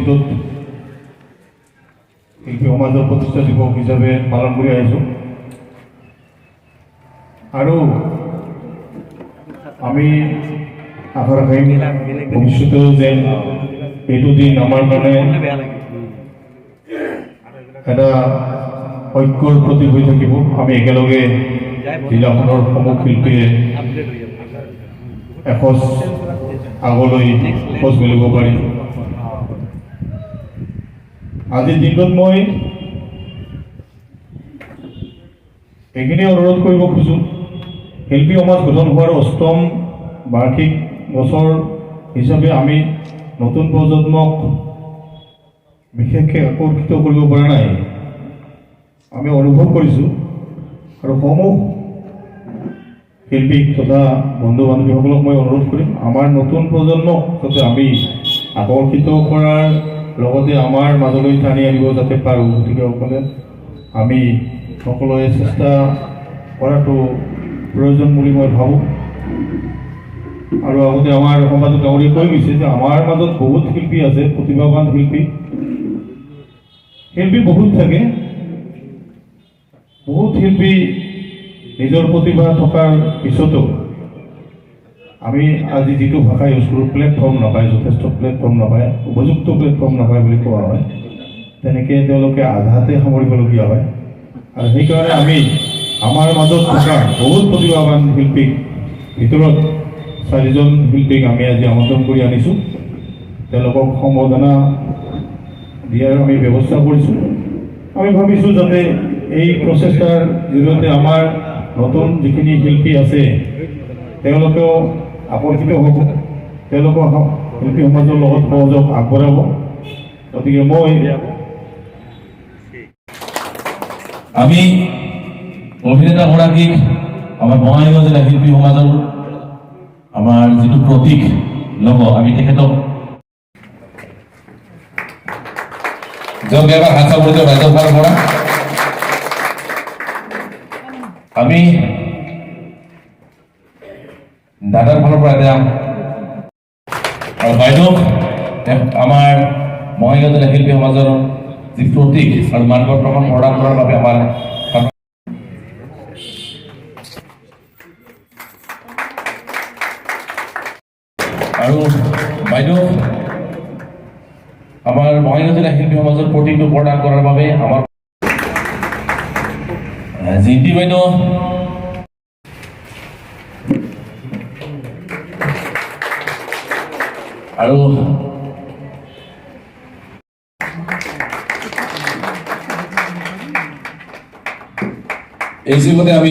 দিনটোত শিল্পী সমাজৰ প্ৰতিষ্ঠা দিৱস হিচাপে পালন কৰি আহিছোঁ। আৰু আমি আশা ৰাখিম, ভৱিষ্যতেও যেন এইটো দিন আমাৰ কাৰণে এটা ঐক্যৰ প্ৰতীক হৈ থাকিব। আমি একেলগে জিলাখনৰ সমূহ শিল্পীয়ে এখোজ আগলৈ খোজ মেলিব পাৰিম। আজিৰ দিনটোত মই এইখিনি অনুৰোধ কৰিব খোজোঁ, শিল্পী সমাজ গঠন হোৱাৰ অষ্টম বাৰ্ষিক বছৰ হিচাপে আমি নতুন প্ৰজন্মক বিশেষকৈ আকৰ্ষিত কৰিব পৰা নাই, আমি অনুভৱ কৰিছোঁ। আৰু সমূহ শিল্পীক তথা বন্ধু বান্ধৱীসকলক মই অনুৰোধ কৰিম, আমাৰ নতুন প্ৰজন্মক যাতে আমি আকৰ্ষিত কৰাৰ লগতে আমাৰ মাজলৈ টানি আনিব যাতে পাৰোঁ। গতিকে সকলে আমি সকলোৱে চেষ্টা কৰাটো প্ৰয়োজন বুলি মই ভাবোঁ। আৰু আগতে আমাৰ সম্পাদক ডাঙৰীয়ে কৈ গৈছে যে আমাৰ মাজত বহুত শিল্পী আছে, প্ৰতিভাৱান শিল্পী। শিল্পী বহুত থাকে। বহুত শিল্পী নিজৰ প্ৰতিভা থকাৰ পিছতো আমি আজি যিটো ভাষা ইউজ কৰোঁ, প্লেটফৰ্ম নাপায়, যথেষ্ট প্লেটফৰ্ম নাপায়, উপযুক্ত প্লেটফৰ্ম নাপায় বুলি কোৱা হয়। তেনেকৈ তেওঁলোকে আধাতে সামৰিবলগীয়া হয়। আৰু সেইকাৰণে আমি আমাৰ মাজত থকা বহুত প্ৰতিভাৱান শিল্পীক ভিতৰত চাৰিজন শিল্পীক আমি আজি আমন্ত্ৰণ কৰি আনিছোঁ। তেওঁলোকক সম্বৰ্ধনা দিয়াৰ আমি ব্যৱস্থা কৰিছোঁ। আমি ভাবিছোঁ যাতে এই প্ৰচেষ্টাৰ জৰিয়তে আমাৰ নতুন যিখিনি শিল্পী আছে, তেওঁলোকেও আকৰ্ষিত হ'ব, তেওঁলোকৰ শিল্পী সমাজৰ লগত সহযোগ আগবঢ়াব। গতিকে মই আমি অভিনেতাগৰাকীক আমাৰ বঙাইগাঁও জিলা শিল্পী সমাজৰ আমাৰ যিটো প্ৰতীক ল'ব, আমি তেখেতক তেওঁক এবাৰ হাত চাপৰি দিয়ক ৰাইজৰ ফালৰ পৰা। আমি দাদাৰ ফালৰ পৰা এতিয়া আৰু বাইদেউ আমাৰ বঙাইগাঁও জিলা শিল্পী সমাজৰ যি প্ৰতীক আৰু মানপত্ৰখন প্ৰদান কৰাৰ বাবে আমাৰ আৰু বাইদেউ আমাৰ বঙাইগাঁও জিলা শিল্পী সমাজৰ প্ৰতীকটো প্ৰদান কৰাৰ বাবে আমাৰ জিন্তি বাইদেউ। আৰু এই যুগতে আমি